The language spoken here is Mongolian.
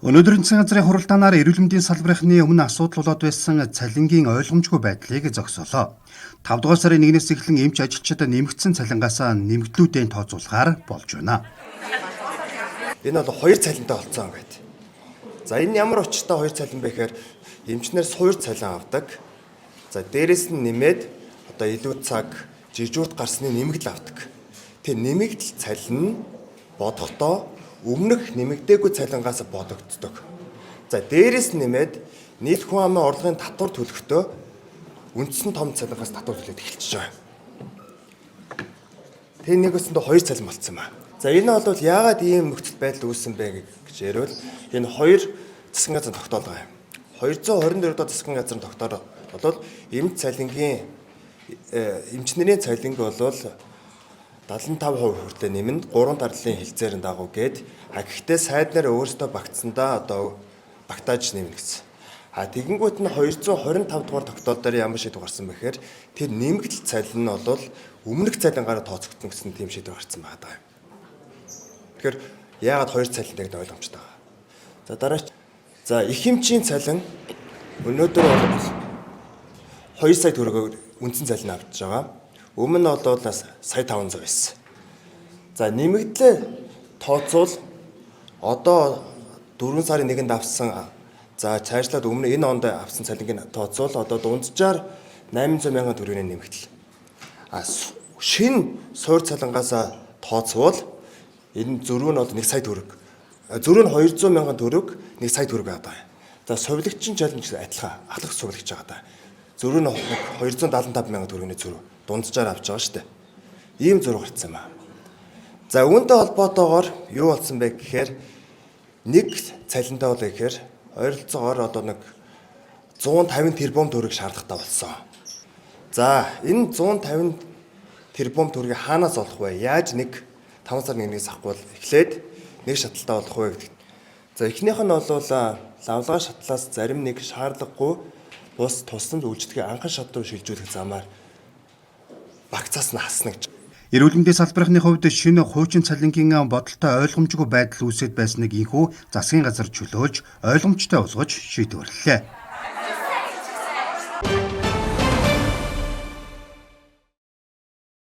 Өнөөдөр засгийн газрын хуралдаанаар эрүүл мэндийн салбарынхны өмнө асуудал болоод байсан цалингийн ойлгомжгүй байдлыг зогсоолоо. 5 дугаар сарын 1-ээс эхлэн эмч ажилчид нэмэгдсэн цалингаас нэмэгдлүүдээ тооцоолохаар болж байна. Энэ бол хоёр цалинтай болцсон гэдэг. За, энэ ямар учиртай хоёр цалин бэ гэхээр эмчнэр суур цалин авдаг. За, дээрэс нь нэмээд одоо илүү цаг жижүүрт гарсны нэмэгдэл авдаг. Тэр нэмэгдэл цалин нь бодохдоо өмнөх нэмэгдээгүй цалингаас бодогддог. За, дээрэс нь нэмээд нийт хүн амын орлогын татвар төлөхдөө үндсэн том цалингаас татвар төлөөд эхэлчихэж байгаа. Тэр нэг өсөндөө хоёр цалин болцсон ба. За, энэ бол яагаад ийм нөхцөл байдал үүссэн бэ гэж ярил, энэ хоёр засгийн газрын тогтоол байгаа юм. 224 дахь засгийн газрын тогтоол бол эмч цалингийн, эмчнэрийн цалинг бол 75% хүртэл нэмнэ, 3 дарлалын хэлцээрэн дагуу гээд, а гэхдээ сайд нар өөрсдөө багтсандаа одоо багтааж нэмнэ гэсэн. А тэгэнгүүт нь 225 дугаар тогтоол дээр ямар шийдвэр гарсан бэ гэхээр тэр нэмэгдэл цалин нь бол өмнөх цалингаараа тооцогдсон гэсэн тийм шийдвэр гарсан байгаа юм. Тэгэхээр яагаад хоёр цалинтай гэдэг ойлгомжтой байгаа. За, дараач, за, их эмчийн цалин өнөөдөр бол 2 сая төгрөгөөр үндсэн цалин авч байгаа. Өмнө нь бол сая 500 байсан. За, нэмэгдлээ тооцвол одоо 4 сарын 1-нд авсан, за, цаашлаад өмнө энэ онд авсан цалингийг тооцвол одоо дунджаар 800 мянган төгрөгийн нэмэгдэл. А шинэ суур цалингаас тооцвол энэ зөрүү нь бол 1 сая төгрөг. Зөрүү нь 200 мянган төгрөг, 1 сая төгрөг байгаа. За, сувилагчин цалин гэсэн адилхан ахлах сувилагч байгаа даа. Зөрүү нь 275 мянган төгрөгийн зөрүү дунджаар авч байгаа шүү дээ. Ийм зөрүү гарцсан юм аа. За, үүнтэй холбоотойгоор юу болсон бэ гэхээр нэг цалинтай бол гэхээр ойролцоогоор одоо нэг 150 тэрбум төгрөг шаардлагатай болсон. За, энэ 150 тэрбум төгрөгийг хаанаас олох вэ? Яаж нэг 5 сарын 1-ээс авахгүй бол эхлээд нэг шаталтаа болох вэ гэдэг. За, эхнийх нь бол лавлгаа шатлаас зарим нэг шаардлагагүй бус тусламж үйлчлэгээ анхан шат руу шилжүүлэх замаар багцаас нь хасна гэж. Эрүүл мэндийн салбарынхны хувьд шинэ хуучин цалингийн бодолтой ойлгомжгүй байдал үүсээд байсныг ийнхүү засгийн газар чөлөөлж, ойлгомжтой болгож шийдвэрлэлээ.